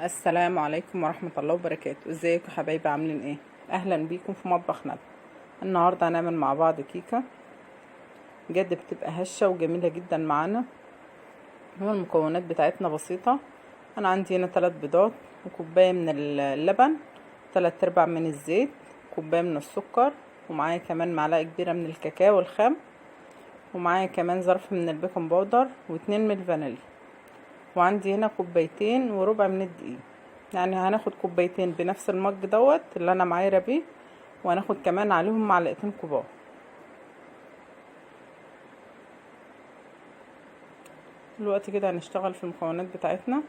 السلام عليكم ورحمة الله وبركاته. ازيكم حبايبي، عاملين ايه؟ اهلا بيكم في مطبخ ندى. النهاردة هنعمل مع بعض كيكة بجد بتبقى هشة وجميلة جدا معانا. هو المكونات بتاعتنا بسيطة. انا عندي هنا 3 بيضات وكوباية من اللبن، 3/4 من الزيت، كوباية من السكر، ومعايا كمان معلقة كبيرة من الكاكاو الخام، ومعايا كمان ظرف من ال baking powder، و2 من الفانيليا، وعندي هنا 2.25 من الدقيق. يعني هناخد 2 بنفس المج دوت اللي انا معايره بيه، وهناخد كمان عليهم معلقتين كبار. دلوقتي كده هنشتغل في المكونات بتاعتنا.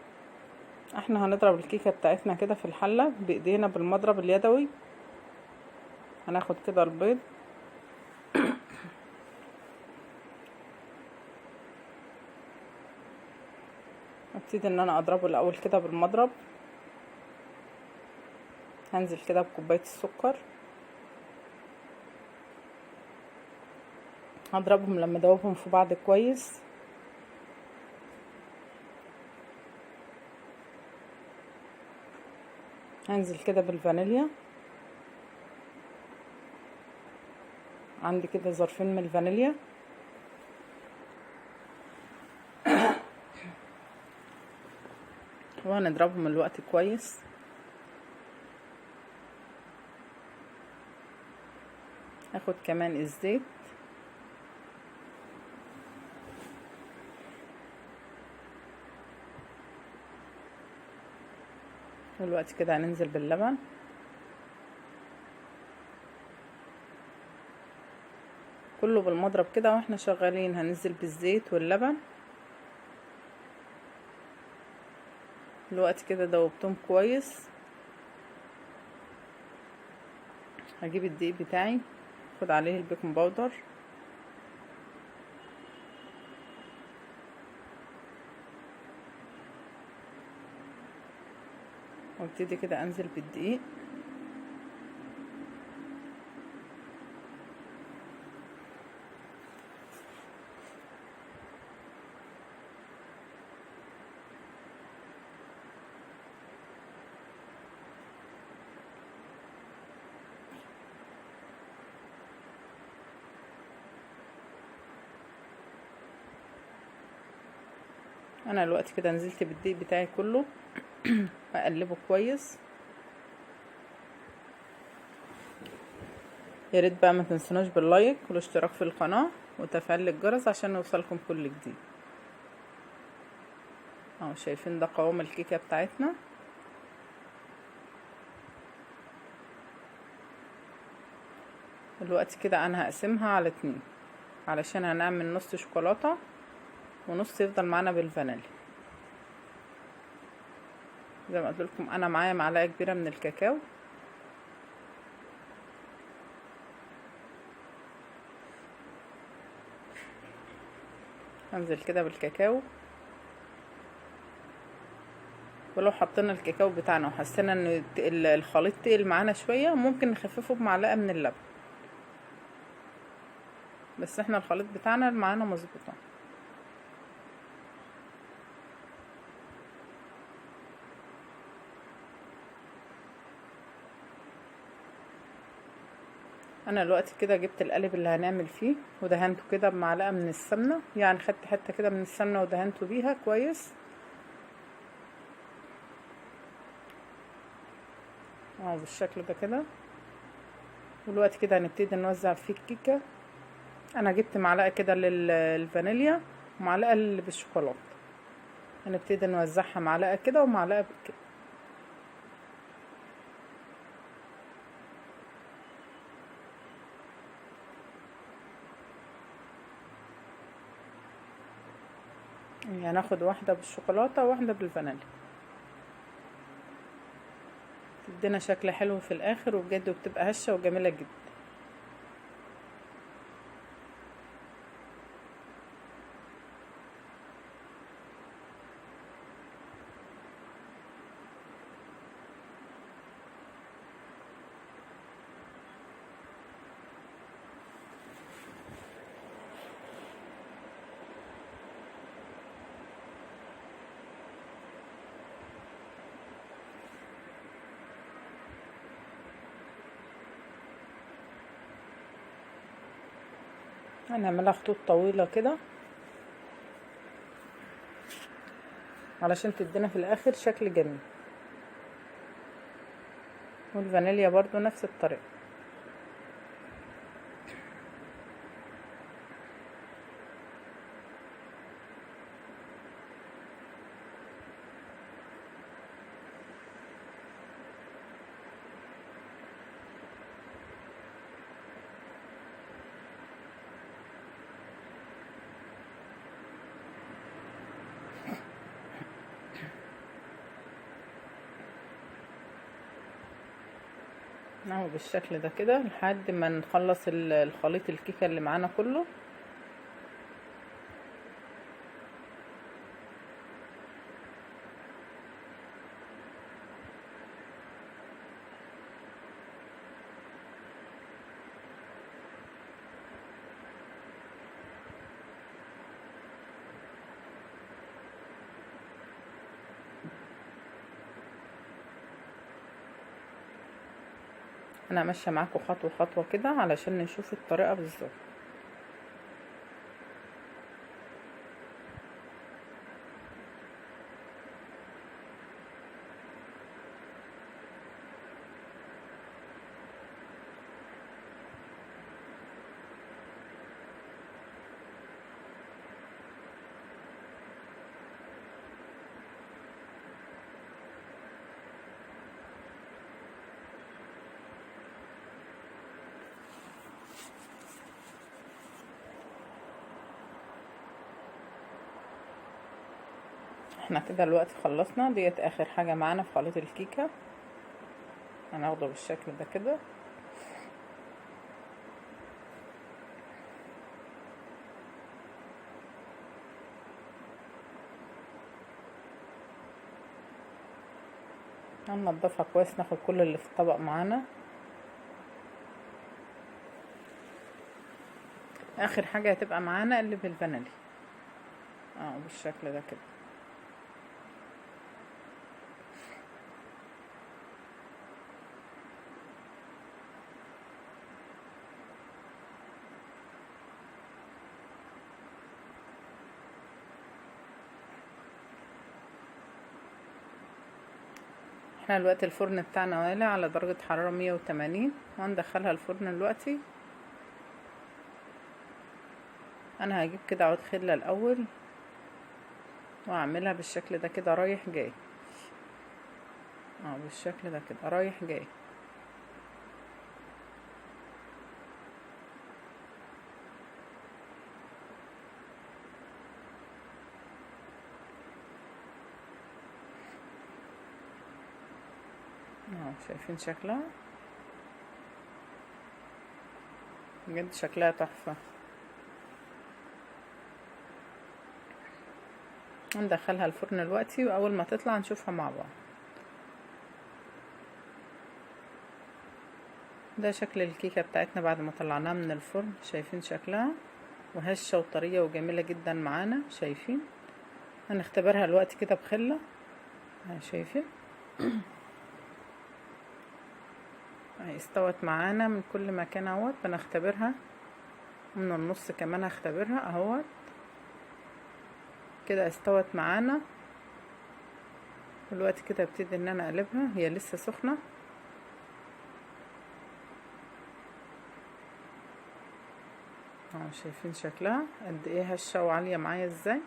احنا هنضرب الكيكة بتاعتنا كده في الحلة بايدينا بالمضرب اليدوي. هناخد كده البيض، ابتدي ان انا اضربه الاول كده بالمضرب. هنزل كده بكوباية السكر، هضربهم لما ادوبهم في بعض كويس. هنزل كده بالفانيليا، عندي كده ظرفين من الفانيليا. وهنضربهم الوقت كويس. اخد كمان الزيت، والوقت كده هننزل باللبن. كله بالمضرب كده واحنا شغالين. هننزل بالزيت واللبن. الوقت كده دوبتهم كويس. هجيب الدقيق بتاعي، اخد عليه ال baking powder، وابتدي كده انزل بالدقيق. انا الوقت كده نزلت بالدقيق بتاعي كله، اقلبه كويس. يا ريت بقى ما تنسوناش بال like والاشتراك في القناة وتفعيل الجرس عشان يوصلكم كل جديد. اهو شايفين ده قوام الكيكة بتاعتنا. دلوقتي كده انا هقسمها على 2 علشان هنعمل نص شوكولاتة ونص يفضل معانا بالفانيليا. زي ما قلت لكم انا معايا معلقه كبيرة من الكاكاو. هنزل كده بالكاكاو، ولو حطينا الكاكاو بتاعنا وحسينا ان الخليط تقل معانا شوية ممكن نخففه بمعلقه من اللبن، بس احنا الخليط بتاعنا معانا مظبوطة. انا دلوقتي كده جبت القالب اللي هنعمل فيه ودهنته كده بمعلقه من السمنة، يعني خدت حتة كده من السمنة ودهنته بيها كويس اهو بالشكل ده كده. والوقت كده هنبتدي نوزع فيه الكيكه. انا جبت معلقه كده للفانيليا ومعلقة اللي بالشوكولاته، هنبتدي نوزعها معلقه كده ومعلقة كده. يعني هناخد واحدة بالشوكولاتة وواحدة بالفانيليا، تدينا شكل حلو في الاخر، وبجد وبتبقى هشة وجميلة جدا. هنعملها خطوط طويلة كده علشان تدينا في الاخر شكل جميل. والفانيليا برضو نفس الطريقة. اهو بالشكل ده كده لحد ما نخلص الخليط الكيكة اللي معانا كله. انا ماشية معاكم خطوة خطوة كده علشان نشوف الطريقة بالظبط. احنا كده دلوقتي خلصنا، ديت اخر حاجة معانا في خليط الكيكة. هناخده بالشكل ده كده. هننضفها كويس، ناخد كل اللي في الطبق معانا. اخر حاجة هتبقى معانا اللي بالفانيليا بالشكل ده كده. احنا دلوقتي الفرن بتاعنا والع على درجة حرارة 180، وهندخلها الفرن دلوقتي. انا هجيب كده عود خلة الاول واعملها بالشكل ده كده رايح جاي، بالشكل ده كده رايح جاي. شايفين شكلها؟ بجد شكلها تحفة. هندخلها الفرن دلوقتي، واول ما تطلع نشوفها مع بعض. ده شكل الكيكة بتاعتنا بعد ما طلعناها من الفرن. شايفين شكلها؟ وهشة وطرية وجميلة جدا معانا. شايفين؟ هنختبرها دلوقتي كده بخلة. شايفين؟ استوت معانا من كل مكان اهوت. بنختبرها من النص كمان، هختبرها اهوت كده. استوت معانا دلوقتي كده. ابتدي ان انا اقلبها، هي لسه سخنة. شايفين شكلها قد ايه هشه وعاليه معايا ازاي؟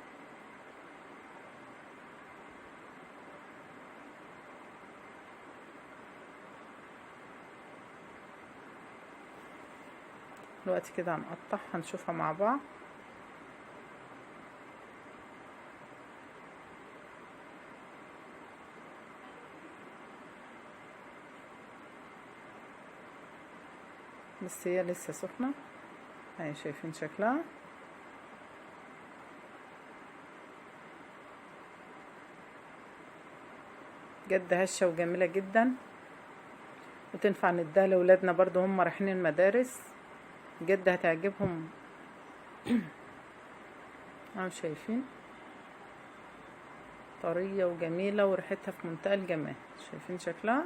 دلوقتي كده هنقطع، هنشوفها مع بعض. بس هي لسه سخنة. اهي شايفين شكلها؟ جد هشة وجميلة جدا، وتنفع نديها لولادنا برضو هم رايحين المدارس، جد هتعجبهم. اهو شايفين؟ طرية وجميلة وريحتها في منتهى الجمال. شايفين شكلها؟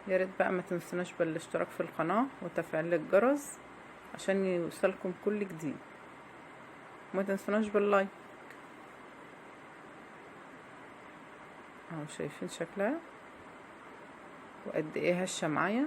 يا ريت بقى ما تنسوناش بالاشتراك في القناة وتفعيل الجرس عشان يوصلكم كل جديد، وما تنسوناش بال like. اهو شايفين شكلها وقد ايه هشة معايا.